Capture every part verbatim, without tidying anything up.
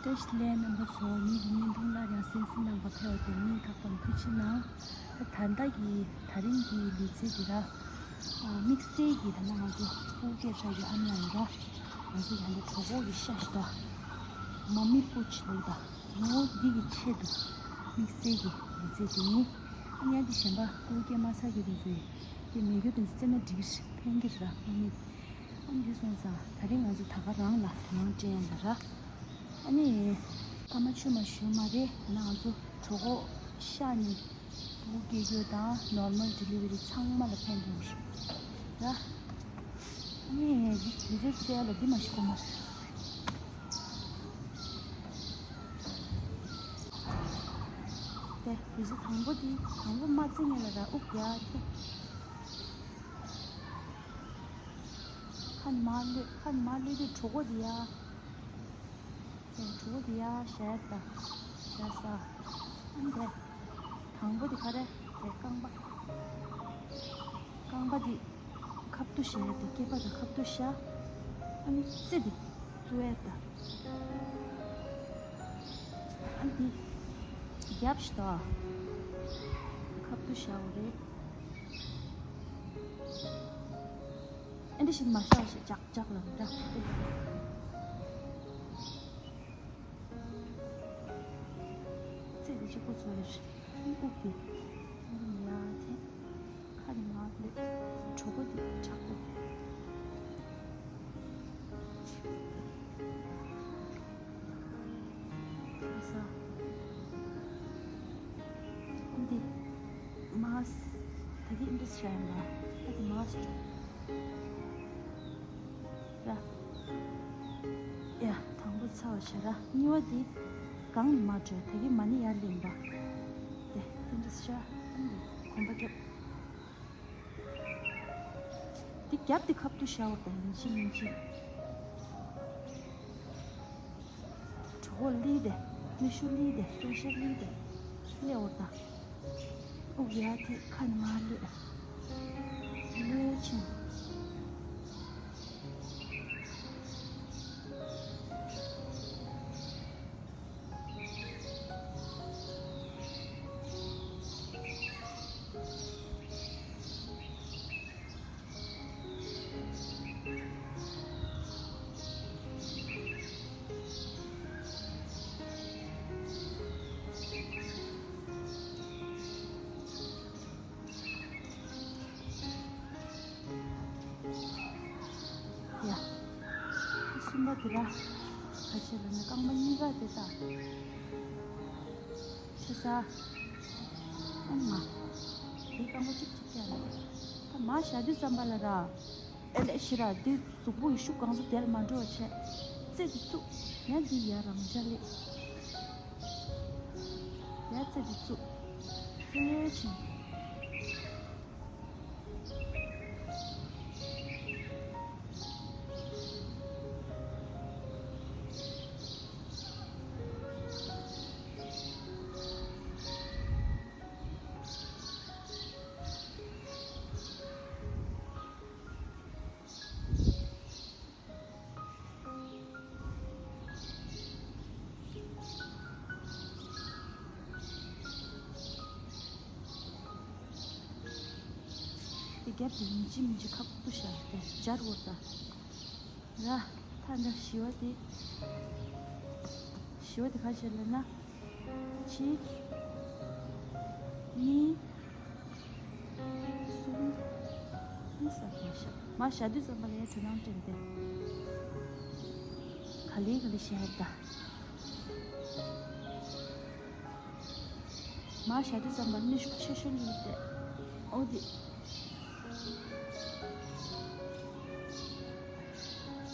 བཀྲ་ཤིས་བདེ་ལེགས་རྣམ་པ་ཚོ། ཉིད་ཀྱི་བརྙན་ཐུང་སླར་ཡང་གསན་གཟིགས་གནང་བར་ཕེབས་པ་དེར་སྙིང་ཐག་པ་ནས་ཐུགས་རྗེ་གནང་། ད་ད་ལྟ་གི་ད་རིང་གི་ལུས་རྩལ་འདི་ར། ཨ། དམིགས་བསལ་གྱི་ད་ལྟ་ང་ཚོ་སྤུ་གུ་སྐྱེས་ཚར་གྱི་ཨ་མ་ཡིན་ར། ང་ཚོ་ཡང་ད་གྲོད་ཁོག་གི་ཤ་ཞིག་ད། མ་མི་པུ་ཆི་ལུག་ད། ངོ་བོ་འདི་གི་ཆེད་དུ་དམིགས་བསལ་གྱི་ལུས་རྩལ་འདི་ཡིན། ཨ་ནི་ཡང་འདི་གཞན་པ་སྤུ་གུ་སྐྱེས་མ་ཚར་གྱི་དེ་ཚོ་ཡིན། དེ་མེད་རྒྱུ་དེ་ཚོ་རྩེ་ན་འགྲིག་གི་རེད། ཕན་གྱི་རེད་ར། ཨ་ནི། ཨ་འདི་སོང་ཙང་ད་རིང་ང་ཚོ་ད་ག་རང་ལ་དོ་སྣང་སྤྲད་ཡ་ལ་ར། ཨ་ནི། སྐར་མ་བཅུ་མ་ཞུ་མ་རེད། ད་ང་ཚོ་གྲོད་ཁོག་ཤ་ནི་སྤུ་གུ་སྐྱེ་རྒྱུ་དང་ནོར་མལ་ཌི་ལི་ཝ་རི་ཚང་མ་ལ་ཕན་ཐོགས་ར། ཨ་ནི་འདི་དུས་ཚོད་བཙལ་ལ་འདི་མ་ཞིག་གོ་མ། དེ་དུས་ཚོད་དང་པོ་འདི་དང་པོ་མ་བཙལ་ཉེ་ལ་ར་དབུགས་རྒྱག་དེ། ཁ་ནི་མར་གློད། ཁ་ནི་མར་གློད་དུས་གྲོད་ཁོག་འདི་ཡ། དེ་གྲོད་ཁོག་འདི་ཡ་བཞག་ཡ་ད། བཞག་ས། ཨ་ནི་དེ། དང་པོ་འདི་ག་རེ། དེ་རྐང་པ། རྐང་པ་འདི་ཁ་བསྡུ་བྱས་ཏེ་སྐེད་པ་དང་ཁ་བསྡུ་བྱ། ཨ་ནི་རྩེ་འདི་བཙུགས་ཡ་ད། ཨ་ནི་འདི་རྒྱབ་ཤིག་ད། ཁ་བསྡུ་བྱའོ་རེད། ཨ་འདི་བཞིན་མ་བཞག་ཞིག་ཅག་ཅག་ལ་འདྲ། རྩེ་འདི་གཅིག་པོ་ཚོ་རེད། དབུགས་འདི་ཡར་འཐེན། ཁ་ནི་མར་གློད། གྲོད་ཁོག་འདི་དྲག་པོ། ཁ་ས། འདི་མར། ད་འདི་འདི་བྱས་ཡིན་པ། ད་འདི་མར་འགྲོ། ར། ཡ། དང་པོ་ཚར་བ་བྱས་ར། གཉིས་པ་འདི་གང་ནས་མར་འགྲོ། ད་གི་མ་ནི་ཡར་ལེན་པ། དེ་དེ་འདྲ་བྱ། ཨ་ནི་གོམ་པ་རྒྱབ། འདི་རྒྱབ་འདི་ཁ་བསྡུ་བྱ་བ་དང་ཡིན་གཅིག་མིན་གཅིག་གྲོད་ཁོག་ལི་དེ། མིག་ཆུ་ལི་དེ། སྟོད་ཤ་ལི་དེ། ལེ་འོར་དང་། དབུགས་ཡར་འཐེན། ཁ་ནི་མར་གློད། ལོས་ཕྱིན། ཡ། གསུམ་པ་དེ་ལ་ག་ཅི་ལ་ནི་རྐང་པ་གཉིས་ཀ་དེ་ལྟ། ཆེ་ས། ཨ་མ། དེ་རྐང་པ་གཅིག་གཅིག་རྒྱག་ལ། ད་མར་བཞག་དུས་ཙམ་པ་ལ་ར། ཨེ་ལེ་ཤི་ར། དེ་གཟུགས་པོ་ཡི་ཤུགས་གང་ཚོ་དེ་ལ་མ་འགྲོ་བ་བྱས། རྩེ་དེ་བཙུགས། ཡང་འདི་ཡར་རང་འཇགས་ལེ། ཡར་རྩེ་དེ་བཙུགས། ལོས་ཕྱིན། དེ་རྒྱབ་དེ་མི་འཇི་མི་འཇི་ཁ་བསྡུ་བྱ་སྟེ་སྦྱར་འོ་ད། ར། ད་འདྲ་བཞི་བ་དེ། བཞི་བ་དེ་ག་བྱེད་ལབ་ན། གཅིག་གཉིས། གསུམ། གཉིས་ས་མ་བཞག་མ་བཞག་དུས་ཙམ་པ་ལ་ཡང་དོ་སྣང་སྤྲད་དེ། ག་ལེ་ག་ལེ་བཞག་ད། མར་བཞག་དུས་ཙམ་པར་ནུས་ཤུགས་ཆེ་ཤོས་ལ་ཡིན་ཏེ། ཨོ་དེ།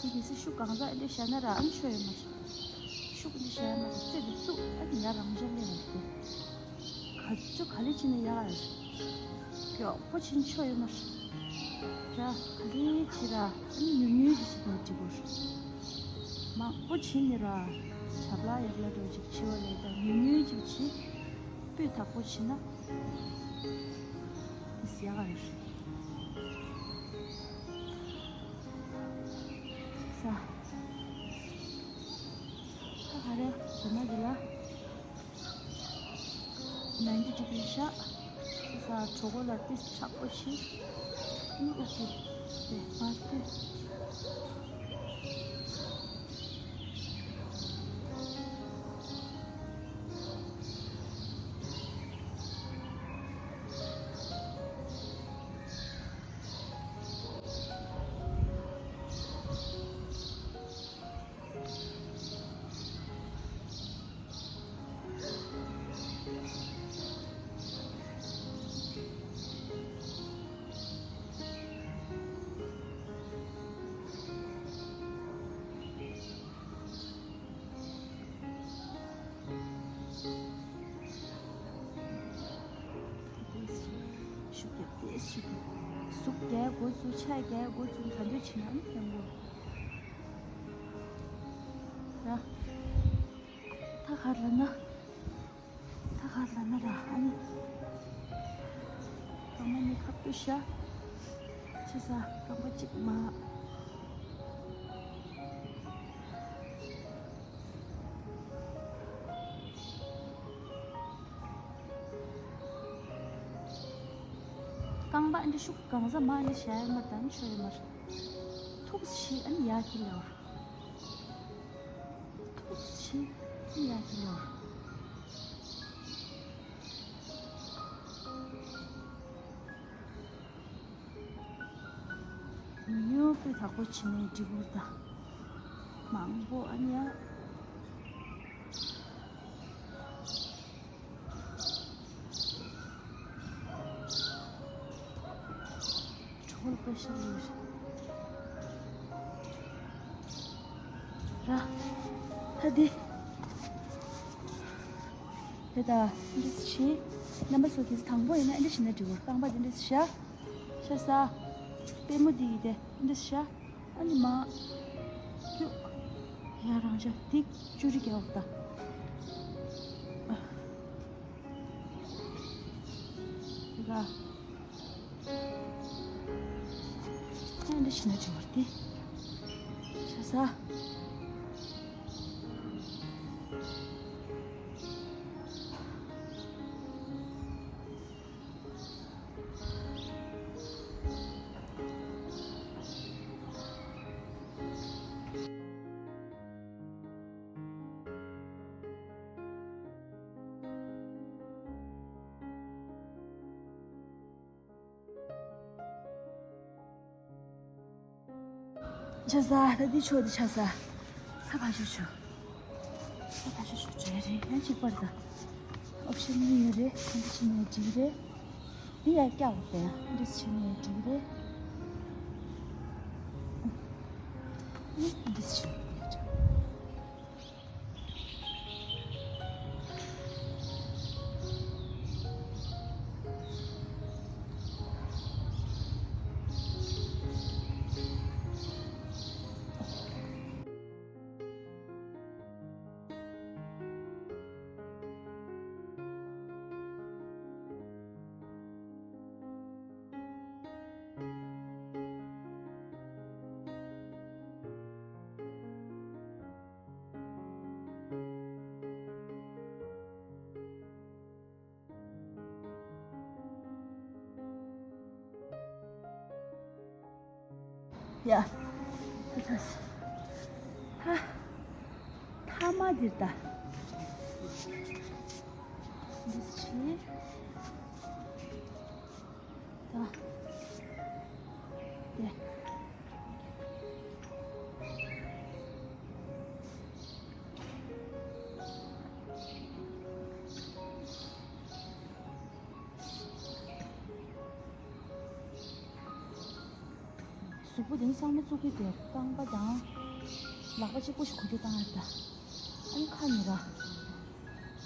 དེ་གལ་སྲིད་ཤུགས་གང་ཙམ་འདི་བཞག་ན་ར་ཨ་ནི་ཆོ་ཡོད་མ་རེད། ཤུགས་འདི་བཞག་ན་ར་རྩེ་འདི་བཙུགས་ཨ་ནི་ཡར་རང་འཇགས་སླེབས་པ་རེད་དེ། ག་ཚོད་ག་ལེ་བྱས་ན་ཡག་རེད། མགྱོགས་པོ་བྱས་ཆོ་ཡོད་མ་རེད། ར་ག་ལེ་བྱས་ར་ཨ་ནི་ཉུང་ཉུང་གི་ཞིག་ནས་འགྲིག་གོ་རེད། མང་པོ་བྱས་ནས་ར་ཆབ་ལ་ཡག་ལ་འགྲོ་ཅིག་བྱས་པ་ལས་ད་ཉུང་ཉུང་ཅིག་བྱས། སྤུས་དག་པོ་བྱས་ན། དེ་ཟེར་ཡག་རེད། ས། ད་ ཨ་རེ། དེ་ན་དེ་ལ་ནན་ཏི་ཀྲི་པི་ཤ་ས་གྲོད་ཁོག་ལ་ཏིས་ཆག་པོ་ཞིག་ཨུ་ཨུ་ཀི་དེ་མ་ཏི། ཤུགས་རྒྱབ་སྟེ་ཤུགས་རྒྱབ། ཟུག་རྒྱག་དགོས་ཚུལ་ཆ་རྒྱག་དགོས་ཚུལ་ག་འདོད་བྱེད་ན་ཨ་ནི་སྐྱོན་པོ། ར། ད་ག་ལ་ན། ད་ག་ལ་ན་ར་ཨ་ནི། རྐང་པ་གཉིས་ཁ་ཕྱེ་ཤ། ཆེ་ས་རྐང་པ་གཅིག་མ། རྐང་པ་འདི་ཤུགས་གང་ས་མ་འདི་བྱས་མ་དང་ཆོས་མ་རེད། ཐུགས་ཤིག་ཨ་ནི་ཡར་གྱི་ལེའུར། ཐུགས་ཤིག་ཨ་ནི་ཡར་གྱི་ལེའུར། ཉུང་ཉུང་པོ་དག་པོ་བྱེད་ནས་འབྲི་དགོས་ད། མང་པོ་ཨ་ནི་ཡ། གྲོགས་པོ་ཤི་ཡོད་ར། ད་འདི། དེ་ད་འདི་ཤི། རྣམ་པ་ཚོ་གིས་དང་པོ་ཡིན་ན་འདི་ཤི་ན་འབྲི་དགོས་རྐང་པ་འདི་འདི་ཤ། ཤ་ས། པུས་མོ་འདི་ཡི་དེ་འདི་ཤ། ཨ་ནི་མ། ཀྱུ། ཡ་རང་ཅག་ཏིག་ཅུ་རི་རྒྱག་འོག་ད། ཨ། འདི་ཤི་ན་ཅི་བར་ཏི། ཤ་ས། ཆ་ས། ད་འདི་ཆོག་འདི་ཆ་ས། ད་ཕ་ཆོ་ཆོ། ད་ཕ་ཆོ་ཆོ་བྲལ་རེད་ཡང་གཅིག་པར་ད། ཨོབ་ཤན་གཉིས་ཡོད་རེད་ད་འདི་ཕྱི་ནས་འགྲིག་རེད། འདི་ཡང་སྐྱག་པ་ཡང་འདི་ཕྱི་ནས་འགྲིག་རེད། འདི་ཕྱི་ནས་འགྲིག་རེད། ཡ། ད་ད། ཧ། ཐ་མ་འདིར་ད། འདི་ཕྱི། ད། དེ། གཟུགས་པོ་དེ་ནི་གཙང་མ་བཙུགས་ཀྱི་དེ་རྐང་པ་དང་། ལག་པ་གཅིག་པོ་ཞིག་གོ་རྒྱུ་བཏང་ཡ་ད། ཨ་ནི་ཁ་ནི་ར།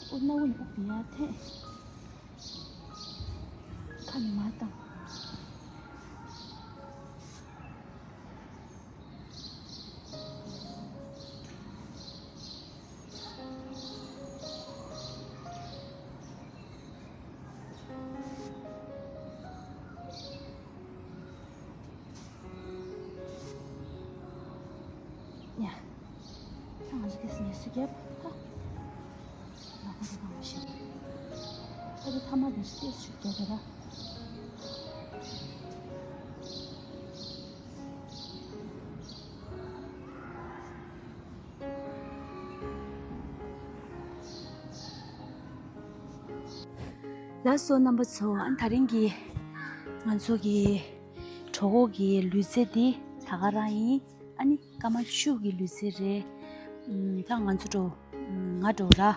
དབུ་ན་དབུ་ནི་དབུ་བི་ཡ་ཐེ། ཁ་ནི་མ་བཏང་། ཡ། ད་ང་ཚོ་དེ་ནས་སུ་རྒྱབ་ད། ཨ་རི་ཐ་མ་དེ་ཤི་ཏེས་ཤུགས་རྒྱག་གི་ར། ལགས་སོ་རྣམ་པ་ཚོ། ཨ་ནི་དེ་རིང་གི་ང་ཚོ་གི་གྲོད་ཁོག་གི་ལུས་རྩལ་འདི་ད་ག་རང་ཡིན། ཨ་ནི་སྐར་མ་བཅུ་གི་ལུས་རྩལ་རེད། ཨམ། ད་ང་ཚོ་འགྲོ། ང་འགྲོ་ར།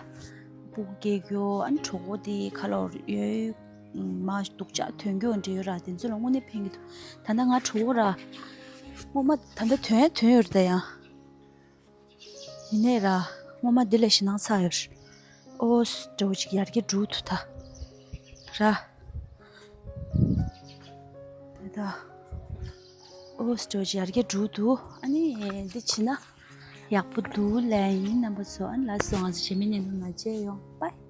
སྤུ་གུ་སྐྱེ་རྒྱུ། ཨ་ནི་གྲོད་ཁོག་འདི་ཁ་ལོར་ཡོད། མ་སྡུག་ཅག་དོན་རྒྱུ་འདྲ་ཡོད་ར། དེ་ཚོ་ལ་དངོས་གནས་ཕན་གྱི་འདུག་ད་ལྟ་ང་གྲོད་ཁོག་ར། སྔོན་མ་ད་ལྟ་དོན་ཡང་དོན་ཡོད་རེད་ད་ཡང་། ཡིན་ནའི་ར། སྔོན་མ་འདི་ལས་ཞེད་སྣང་ཚ་ཡོད། ཨོ་སི་འདྲ་བོ་ཅིག་ཡར་རྒྱས་འགྲོ་ཐུབ་ད། ར། ད་ད། ཨོ་སི་འདྲ་བོ་ཅིག་ཡར་རྒྱས་འགྲོ་འདུག་ཨ་ནི་འདི་བྱེད་ན་ཡག་པོ་འདུག་ལབ་ཡིན་རྣམ་པ་ཚོ། ཨ་ནི་ལགས་སོ། ང་ཚོ་རྗེས་མའི་བརྙན་ཐུང་ནང་མཇལ་ཡོང་། པའི།